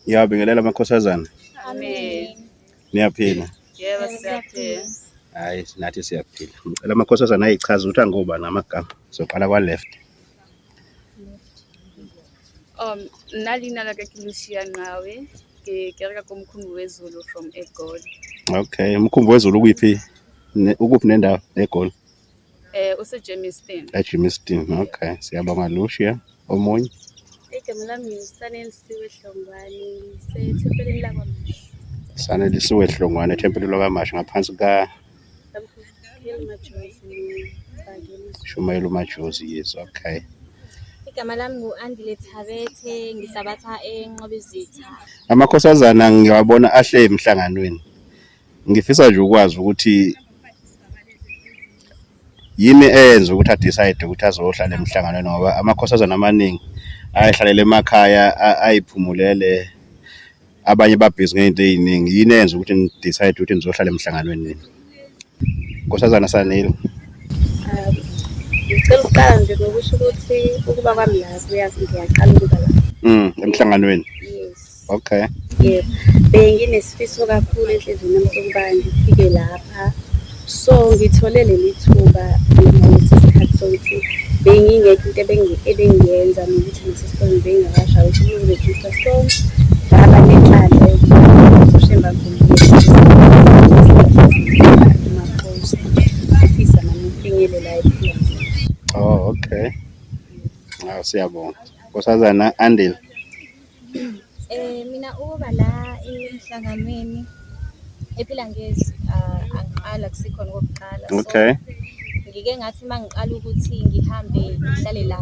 Ngiyabingelela amakhosazana. Amen. Niyaphila? Yebo, siyaphila. Hayi, nathi siyaphila. Ngicela amakhosazana ayichaze ukuthi angobani amagama. Soqala kwa left. Nna leina la ka ke Lucia Nqawe, ke kereka ko Mkhumbi weZulu from eGoli. Okay, Mkhumbi weZulu ukuphi? Ukuphi nendawo eGoli? Use-Germiston. EGermiston. Okay, siyabonga Lucia. Omunye? Igama lami nguSanelisiwe Hlongwane, ngisethempelini lakwaMashu. Sanelisiwe Hlongwane, ethempelini lakwaMashu ngaphansi ka Shumayela uMajozi, yes, okay. Igama lami ngu-Andile Thabethe, ngisabatha eNqobizitha. Amakhosazana ngiwabona ahle emhlanganweni. Ngifisa nje ukwazi ukuthi yini eyenza ukuthi a-decide ukuthi azohlala emhlanganweni ngoba amakhosazana amaningi ayehlalela emakhaya ayiphumulele, abanye babhizi ngey'nto ey'ningi. Yini eyenza ukuthi ni-decide ukuthi nizohlala emhlanganweni nini? Nkosazana Sanele. Ngicela ukuqala nje ngokusho ukuthi ukuba kwami la ngiyaqala ukuba la. Emhlanganweni. Yes. Okay. Yebo. Benginesifiso kakhulu enhliziyweni yami sokuba ngifike lapha. So ngithole leli thuba ngalesi sikhathi sokuthi bengingekho into ebengiyenza nokuthi nasesikoleni bengingakashayi ukuthi ukurejista. So ngaba nenhlanhla yokuba uShembe kuma-post. Ngifisa nami ukufinyelela ephila. Oh, okay. Hawu, siyabonga. Nkosazana Andile. Mina ukuba la emhlanganweni ephila ngezwi, angiqali, akusikhona okokuqala. So ngike ngathi uma ngiqala ukuthi ngihambe ngihlale la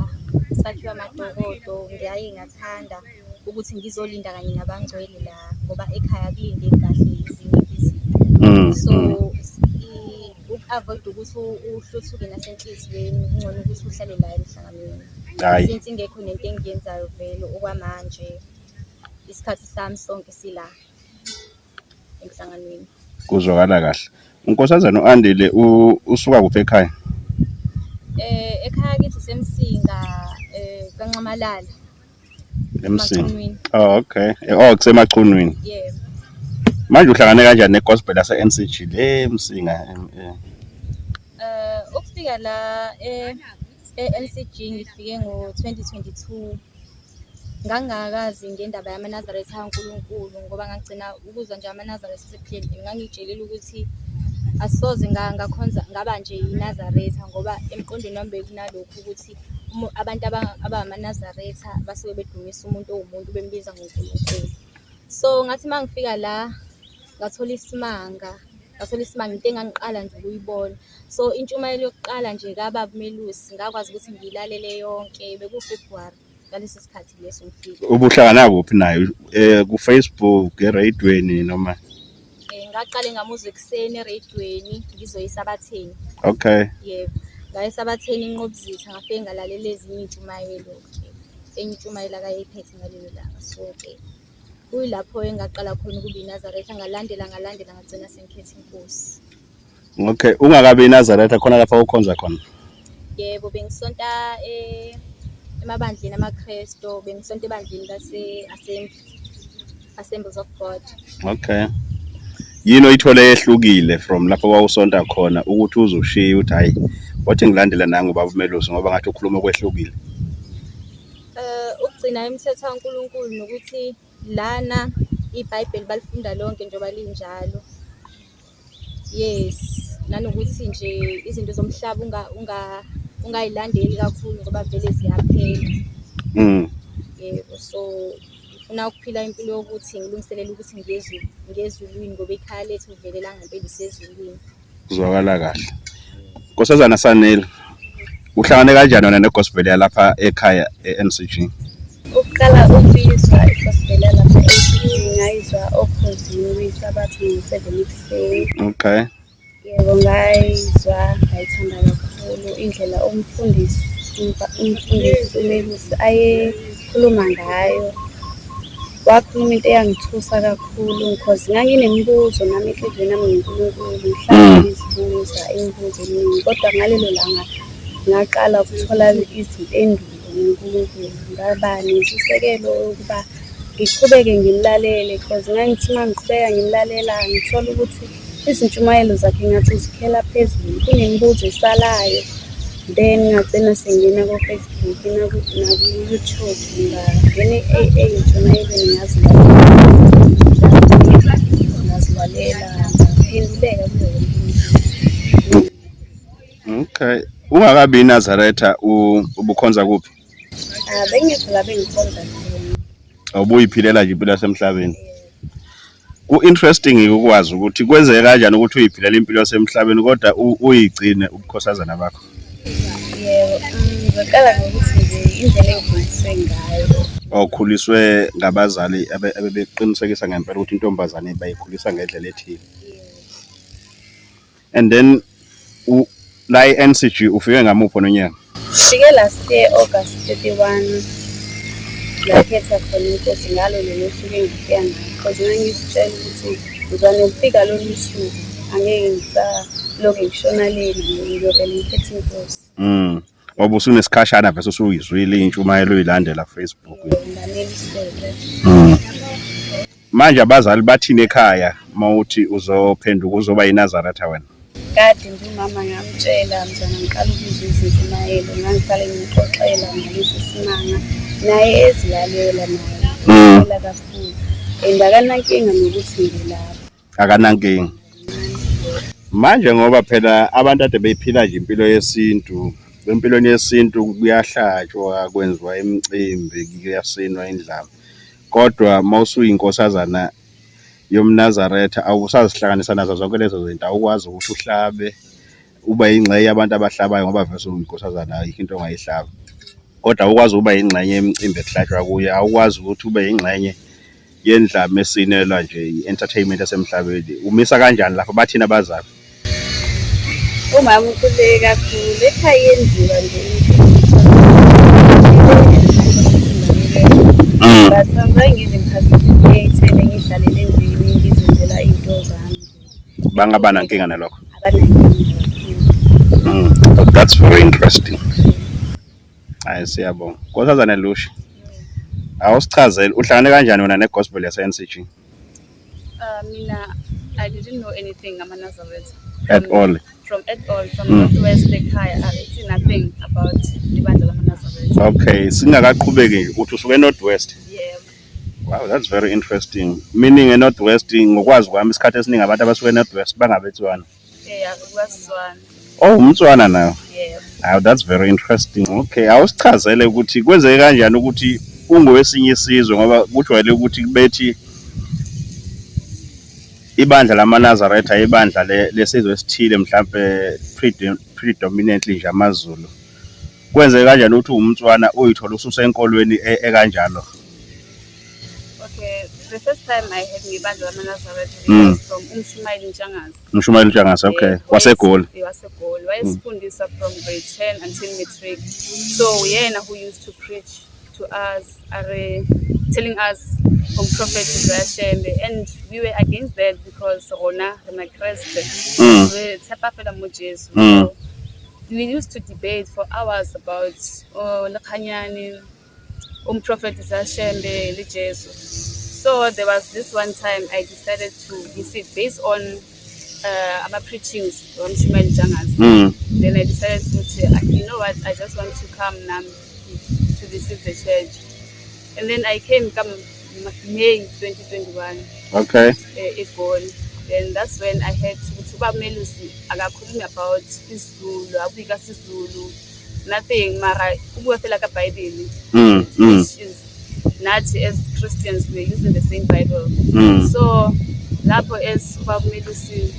sakhiwe amadokodo, ngiyaye ngathanda ukuthi ngizolinda kanye nabangcwele la ngoba ekhaya akulindeki kahle ziningi izinto. So uku-avoid ukuthi uhluthuke nasenhliziyweni, kungcono ukuthi uhlale la emhlanganweni. Hhayi. Since ingekho nento engiyenzayo vele okwamanje, isikhathi sami sonke sila emhlanganweni. Kuzwakala kahle. Unkosazana u-Andile usuka kuphi ekhaya? Ekhaya kithi iseMsinga, kaNxamalala. EMsinga. Emachunwini. Oh, okay. Oh, kuseMachunwini. Yebo. Manje uhlangane kanjani ne-gospel yase-NCG le eMsinga? Ukufika la e-NCG ngifike ngo-2022. Ngangingakazi ngendaba yamaNazaretha kaNkulunkulu ngoba ngagcina ukuzwa nje amaNazaretha asephilile. Ngangiy'tshelile ukuthi asoze ngakhonza ngaba nje iNazaretha ngoba emqondweni wami bekunalokhu ukuthi abantu abangamaNazaretha basuke bedumisa umuntu owumuntu bembiza ngoNkulunkulu. So ngathi uma ngifika la ngathola isimanga, ngathola isimanga into engangiqala nje ukuyibona. So intshumayelo yokuqala nje kababa uMelusi ngakwazi ukuthi ngiyilalele yonke, bekuwu-February ngaleso sikhathi leso ngifika. Ubuhlangana kuphi naye? Ku-Facebook, ereyidweni noma? Ngaqale ngamuzwa ekuseni ereyidweni ngizoya eSabatheni. Okay. Yebo, ngaya eSabatheni eNqobizitha ngafike ngalalela ezinye iy'ntshumayelo-ke. Enye intshumayelo akayiphethe ngalelo langa. So-ke kuyilapho engaqala khona ukuba iNazaretha, ngalandela ngalandela ngagcina sengikhetha inkosi. Okay, ungakabi iNazaretha khona lapha ukhonza khona? Yebo, bengisonta emabandleni amaKresto, bengisonta ebandleni lase-Assembly, Assemblies of God. Okay. Yini oyithole yehlukile from lapho wawusonta khona ukuthi uzoshiya ukuthi hayi wathi ngilandela nangu ubaba uMelusi ngoba ngathi ukhuluma okwehlukile? Ukugcina imithetho kaNkulunkulu nokuthi lana iBhayibheli balifunda lonke njengoba linjalo. Yes, nanokuthi nje izinto zomhlaba ungayilandeli kakhulu ngoba vele ziyaphela. Yebo, so ngifuna ukuphila impilo yokuthi ngilungiselele ukuthi ngiye ezulwini ngoba ikhaya lethu vele langempela isezulwini. Kuzwakala kahle. Nkosazana Sanele, uhlangane kanjani wena ne-gospel yalapha ekhaya e-NCG? Ukuqala ukuyizwa i-gospel yalapha e-NCG ngayizwa okhozini kwiSabatha ngo-7 ekuseni. Okay. Yebo, ngayizwa ngayithanda kakhulu indlela umfundisi umfundisi uMelusi ayekhuluma ngayo. Wakhuluma into eyangithusa kakhulu because nganginemibuzo nami enhliziyweni yami ngoNkulunkulu, ngihlale ngizibuza imibuzo eminingi kodwa ngalelo langa ngaqala ukuthola izimpendulo ngoNkulunkulu. Ngaba nentshisekelo yokuba Ngiqhubeke ngimlalele cause ngangithi uma ngiqhubeka ngimlalela ngithola ukuthi izintshumayelo zakhe ngathi uzikhela phezulu, kunemibuzo esalayo. Then ngagcina sengingena ko-Facebook naku-YouTube, ngangena e-A_A entshumayelweni ngazilalela, ngaphenduleka kuyo yonke imibuzo. Okay. Ungakabi iNazaretha ubukhonza kuphi? Ah, bengekho la bengikhonza khona. Awubuyiphilela nje impilo yasemhlabeni. Ku-interesting ukwazi ukuthi kwenzeke kanjani ukuthi uyiphilela impilo yasemhlabeni kodwa uyigcine ubukhosazana bakho. Yebo, ngizoqala ngokuthi nje indlela engikhuliswe ngayo. Awukhuliswe ngabazali abebeqinisekisa ngempela ukuthi intombazane bayikhulisa ngendlela ethile. And then la e-NCG ufike ngamuphi nonyaka? Ngifike last year August 31, ngakhetha khona inkosi ngalo lolo suku engifika ngalo because ngangizitshela ukuthi ngizanokufika lolu suku angeke ngisalokhu ngishona lena, ngiyovele ngikhethe inkosi. Ngoba usunesikhashana vese usuyizwile intshumayelo uyilandela Facebook. Nganeliseka. Manje abazali bathini ekhaya mawuthi uzophenduka uzoba yiNazaretha wena? Kade nje umama ngamtshela mzwana ngiqala ukuzwa izintshumayelo, ngangihlale ngimxoxela ngalesi simanga, naye ezilalela naye, elalela kakhulu and akanankinga nokuthi ngilapha. Akanankinga. Manje ngoba phela abantu ade beyiphila nje impilo yesintu, empilweni yesintu kuyahlatshwa, kwenziwa imicimbi, kuyasinwa indlamu. Kodwa mawusuyinkosazana yomNazaretha awusazihlanganisa nazo zonke lezo zinto, awukwazi ukuthi uhlabe uba yingxenye yabantu abahlabayo ngoba vese uyinkosazana ayikho into ongayihlaba. Kodwa awukwazi ukuba yingxenye yemicimbi ekuhlatshwa kuyo, awukwazi ukuthi ube yingxenye yendlamu esinelwa nje i-entertainment yasemhlabeni. Umisa kanjani lapho, bathini abazali? Umama ukhululeke kakhulu, ekhaya yenziwa nje imicimbi. But angizange ngize ngi-participate, ngidlalele endlini ngizenzela iy'nto zami. Bangaba nankinga nalokho? Abanankinga kakhulu. That's very interesting. Hayi, siyabonga. Nkosazana Lushi, awusichazele uhlangane kanjani wena ne-gospel yase-NCG? Mina, I didn't know anything ngamaNazaretha. At all? From at all, from Northwest ekhaya, I see nothing about ibandla lamaNazaretha. Okay, singakaqhubeki nje uthi usuke e-Northwest. Yeah. Wow, that's very interesting. Meaning e-Northwest, ngokwazi kwami isikhathi esiningi abantu abasuke e-Northwest bangabeTswana. Yeah, kwaSetswana. Oh, umTswana nawe. Yeah. Wow, that's very interesting. Okay, awusichazele ukuthi kwenzeke kanjani ukuthi ungowesinye isizwe ngoba kujwayele ukuthi bethi ibandla lamaNazaretha ibandla lesizwe esithile mhlambe predominantly nje amaZulu. Kwenzeke kanjani ukuthi uwumTswana uyithola ususenkolweni ekanjalo? Okay, the first time I heard ngebandla lamaNazaretha was from uMshumayeli Ntshangase. Umshumayeli Ntshangase, okay. WaseGoli. WaseGoli. Wayesifundisa from grade 10 until matric. So yena who used to preach to us, are telling us from Prophet Isaiah Shembe, and we were against that because rona re maKreste, re tshepa fela mo Jesu. So we used to debate for hours about, oh, Lekganyane, Prophet Isaiah Shembe, le Jesu. So there was this one time I decided to visit based on ama preachings wamshumayeli Ntshangase. Then I decided to say, you know what, I just want to come now to visit the church. And then I came come May 2021 eGoli. Then that's when I heard ukuthi ubaba Melusi akakhulumi about isiZulu, abuyi kaSizulu, nothing, mara ubuya fela ka Bible. Which is nathi as Christians we're using the same Bible. So lapho as ubaba Melusi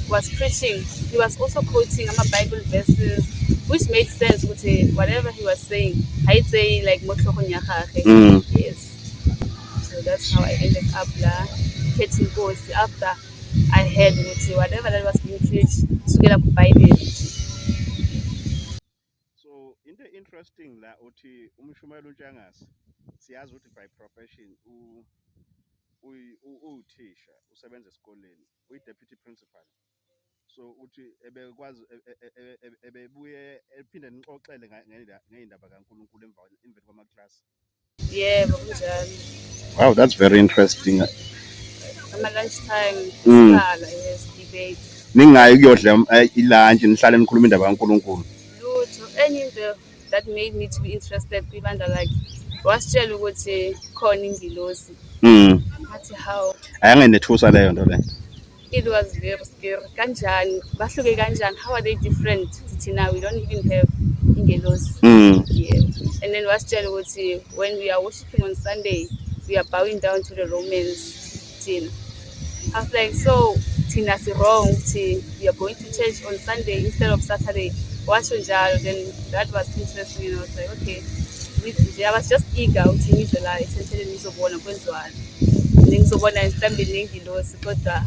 was preaching, he was also quoting ama Bible verses which made sense ukuthi whatever he was saying, I'd say like mo tlhogong ya gagwe. Yes. So that's how I ended up la khetha inkosi after I heard ukuthi whatever that was being preached sukela ku Bible. So into interesting la uthi umshumayeli uNtshangase, siyazi ukuthi by profession uwuthisha, usebenza esikoleni, uyi-deputy principal. So uthi ebekwazi ebebuye ephinde nixoxele ngey'ndaba kaNkulunkulu emveni kwamaklasi. Yebo, kunjalo. Wow, that's very interesting. Ama-lunch time sikhala, yes, debate. Ningayi ukuyodla ilunch nihlale nikhuluma indaba kaNkulunkulu. Lutho. Enye into that made me to be interested kwibandla lakhe, wasitshela ukuthi khona ingilosi. Ngathi how? Ayangenethusa leyo nto leyo. It was very scary. Kanjani? Bahluke kanjani? How are they different? Thina we don't even have ingelosi. Yeah. And then wasitshela ukuthi when we are worshiping on Sunday, we are bowing down to the Romans. Thina. I was like, so thina si wrong ukuthi we are going to church on Sunday instead of Saturday. Washo njalo, then that was interesting and I was like, okay. I was just eager ukuthi ngize la ethempelini ngizobona kwenziwani. Ngizobona mhlawumbe nengilosi kodwa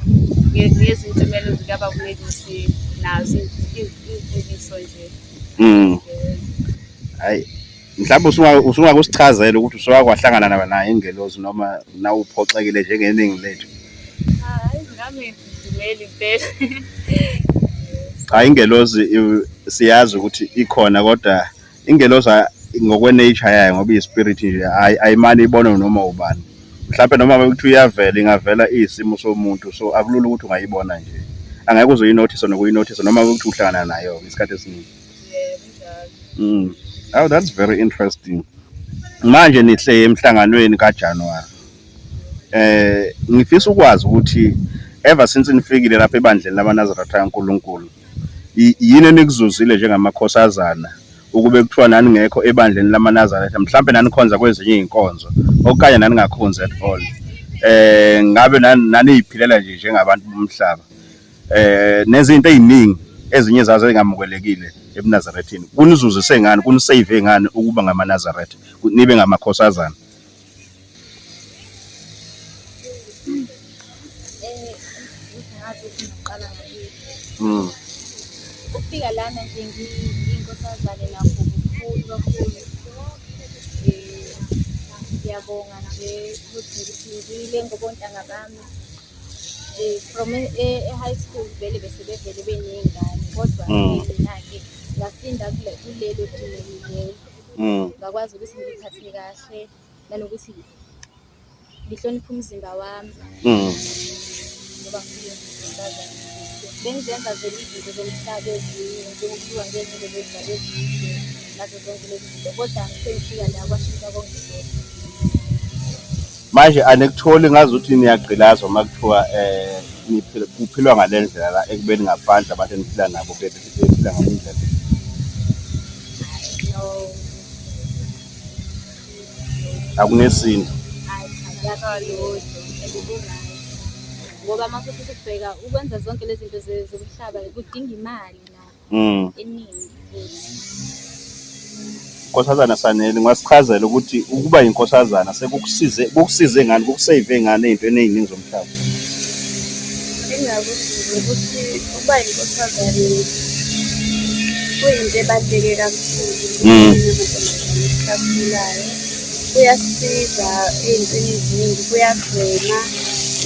ngezintshumayelo zikababa uMelusi nazo imfundiso nje. Hayi, mhlawumbe usungakusichazela ukuthi usowakwahlangana nayo ingelosi noma nawe uphoxekile njengeningi lethu. Hayi, nami ngidumele impela. Cha, ingelosi siyazi ukuthi ikhona, kodwa ingelosi ngokwe-nature yayo, ngoba iyi-spirit nje, ayimane ibonwe noma ubani. Mhlawumbe noma kuthiwa iyavela, ingavela iyisimo somuntu, so akulula ukuthi ungayibona nje. Angeke uze uyinothise nokuyinothisa noma ukuthi uhlangana nayo isikhathi esiningi. Yebo, njalo. Oh, that's very interesting. Manje nihle emhlanganweni kaJanuary. Ngifisa ukwazi ukuthi ever since nifikile lapha ebandleni lamaNazaretha kaNkulunkulu, yini enikuzuzile njengamakhosazana ukube kuthiwa naningekho ebandleni lamaNazaretha, mhlambe nanikhonza kwezinye izinkonzo okanye naningakhonzi at all, ngabe naniyiphilela nje njengabantu bomhlaba, nezinto eziningi ezinye zazo ezingamukelekile ebuNazarethini, kunizuzise ngani, kunisave ngani ukuba ngamaNazaretha, nibe ngamakhosazana? Ukufika lana nje ngiyinkosazane nakho kukhulu kakhulu. Ngiyabonga nje ukuthi ngisindile ngoba ontanga bami from e-high school vele bese bevele beney'ngane, kodwa mina-ke ngasinda kulelo dimoni lelo. Ngakwazi ukuthi ngiy'phathe kahle nanokuthi ngihloniphe umzimba wami. Ngoba ngifike ngiyinkosazane. Bengizenza vele izinto zomhlaba ezinye njengokubuka ngezinto lezi ezide nazo zonke lezi zinto, kodwa sengifika la kwashintsha konke lokho. Manje anikutholi ngazuthi niyagqilazwa uma kuthiwa kuphilwa ngale ndlela la ekubeni ngaphandle abantu eniphila nabo bephila ngale ndlela? No. Akunesinto. Hayi cha, kuyalutho and ku-right. Ngoba uma usuthatha ukubheka ukwenza zonke lezi zinto zomhlaba kudinga imali nakho eningi futhi. Nkosazana Sanele, ungasichazela ukuthi ukuba yinkosazana sekukusize, kukusize ngani, kukusave ngani ey'ntweni ey'ningi zomhlaba? Engingakusho ukuthi ukuba yinkosazane kuyinto ebaluleke kakhulu kuthina amantombazane esisakhulayo. Kuyasiza ey'ntweni eziningi, kuyagwema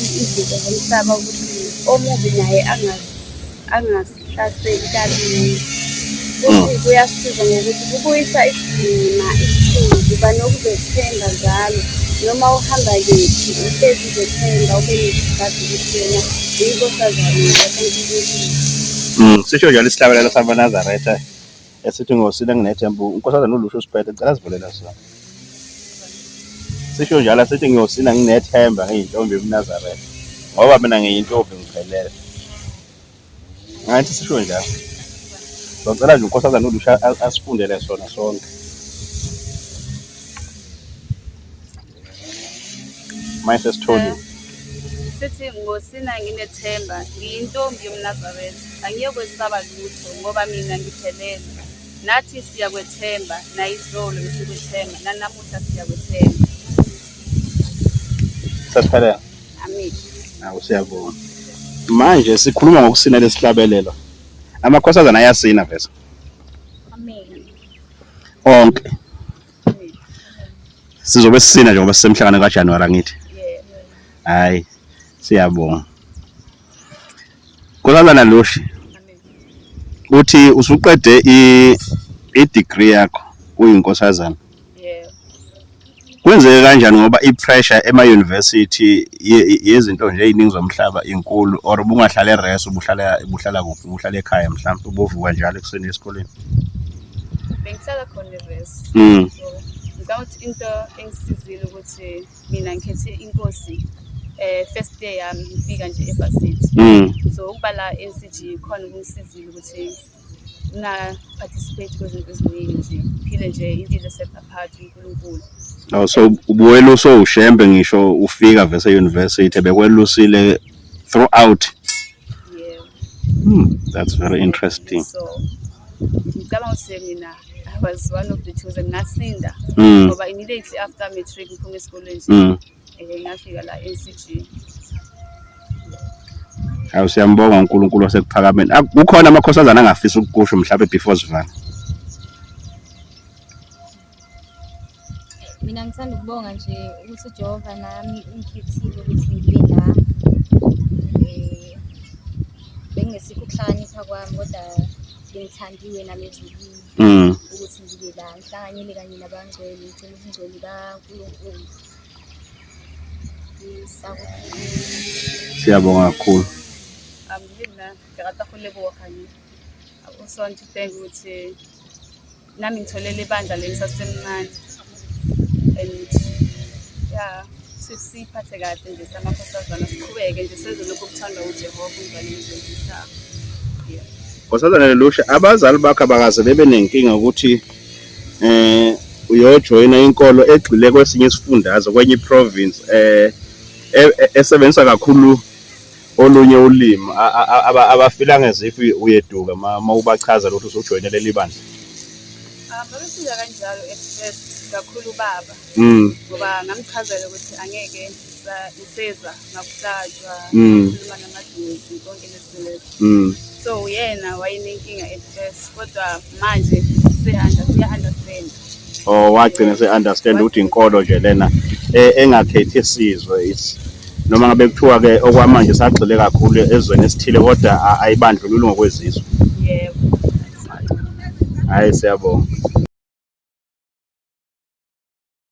izinto zomhlaba ukuthi omubi naye angasihlaseli kalula. Futhi kuyasiza ngokuthi kubuyisa isidima, isithunzi, uba nokuzethemba njalo. Noma uhamba kephi uhlezi uzethemba, ube nesizathu ukuthi wena uyinkosazane yakaNkulunkulu. Sisho njalo isihlabelelo samaNazaretha esithi ngosile nginethemba. Unkosazana uLusho usiphethe, ngicela sivulela sona. Sisho njalo sithi ngiyosina nginethemba ngiyintombi yobuNazaretha, ngoba mina ngiyintombi ngiphelele. Ngathi sisho njalo. Ngicela nje unkosazana uLusho asifundele sona sonke. Manje sesitholile. Sithi ngosina nginethemba, ngiyintombi yomNazaretha, angiyokwesaba lutho ngoba mina ngiphelele. Nathi siyakwethemba, nayizolo besikwethemba, nanamuhla siyakwethemba. Sesiphelele. Amen. Awu, siyabonga. Manje sikhuluma ngokusina lesihlabelelo. Amakhosazana ayasina vese. Amen. Onke. Sizobe sisina njengoba sisemhlangano kaJanuary angithi. Yebo. Hayi, siyabonga. Nkosazana Lushi, Amen. uthi usuqede i-degree yakho uyinkosazana. Yebo. Kwenzeke kanjani ngoba i-pressure ema-university yezinto nje ey'ningi zomhlaba inkulu, or ubungahlala e-res, ubuhlala kuphi? Ubuhlala ekhaya mhlawumbe, ubuvuka njalo ekuseni esikoleni? Bengihlala khona e-res. So ngicabanga ukuthi into engisizile ukuthi mina ngikhethe inkosi first day yami ngifika nje e-varsity. So ukuba la e-N_C_G khona kungisizile ukuthi nga-participate kwezinto eziningi nje, ngiphile nje impilo set apart uNkulunkulu. Oh, so ubuweluswe uShembe ngisho ufika vese e-university, bekwelusile throughout. Yebo. That's very interesting. So ngicabanga ukuthi mina I was one of the chosen, ngasinda ngoba immediately after matric ngiphuma esikoleni nje ngafika la e-N_C_G. Hawu, siyambonga uNkulunkulu wasekuphakameni. Kukhona amakhosazana angafisa ukukusho mhlawumbe before sivala? Mina ngithanda ukubonga nje ukuthi uJehova nami ungikhethile ukuthi ngibe la. Bengingesikho ukuhlakanipha kwami kodwa bengithandiwe nami ezulwini ukuthi ngibe la, ngihlanganyele kanye nabangcwele, ngigcine ubungcwele baNkulunkulu. Siyabonga kakhulu. Le nna ke rata go leboga ne. I also want to thank ukuthi nami ngitholele ibandla le ngisasemncane and yeah, siphathe kahle nje samakhosazana, siqhubeke nje senze lokhu okuthandwa uJehova umzali wezwe nomhlaba. Yeah. Nkosazana Lelusha, abazali bakho abakaze bebe nenkinga ukuthi uyojoyina inkolo egxile kwesinye isifundazwe, kwenye i-province esebenzisa kakhulu olunye ulimi, abafila as if uyeduka uma ubachazela ukuthi usujoyine leli bandla? Babefika kanjalo at first, kakhulu ubaba, ngoba ngamchazela ukuthi angeke ngiseza ngakuhlatshwa, ngakhuluma namadlozi, konke lezinto lezo. So yena wayenenkinga at first, kodwa manje uya-understand. Oh, wagcina se-understand ukuthi inkolo nje lena engakhethi isizwe, noma ngabe kuthiwa-ke okwamanje sagxile kakhulu ezweni esithile, kodwa ayibandlululi ngokwezizwe. Yebo. Hhayi, siyabonga.